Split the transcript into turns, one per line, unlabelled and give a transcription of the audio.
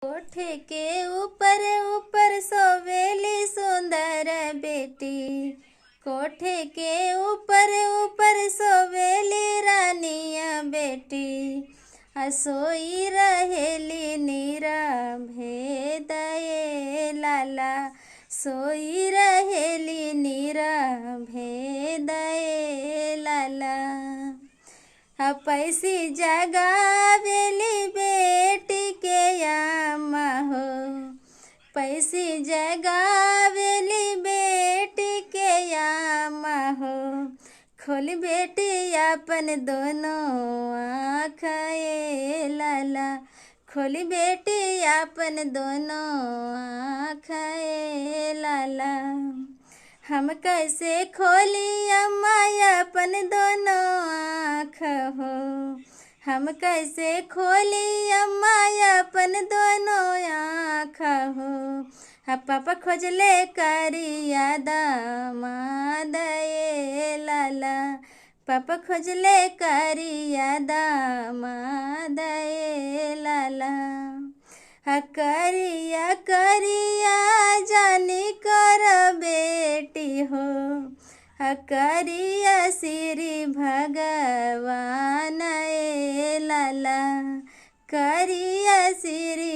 कोठे के ऊपर ऊपर सोवेली सुंदर बेटी, कोठे के ऊपर ऊपर सोवेली रानिया बेटी, आ सोई रहेली नीरा भेदये लाला, सोई रहेली नीरा भेदये लाला। आ पैसी जगावेली बेटी के आमा हो, पैसी जगावेली बेटी के आमा हो, खोल बेटी अपन दोनों आँख ए लाला, खोल बेटी अपन दोनों आँख ए लाला। हम कैसे खोली अम्मा अपन दोनों आँख हो, हम कैसे खोली अम्मा अपन दोनों आँख हो, आ पापा खोजले करिया दामाद ए लाला, पापा खोजले करिया दामाद ए लाला। आ करिया करिया जानी कर बेटी हो, आ करिया श्री भगवान ए लाला, करिया श्री।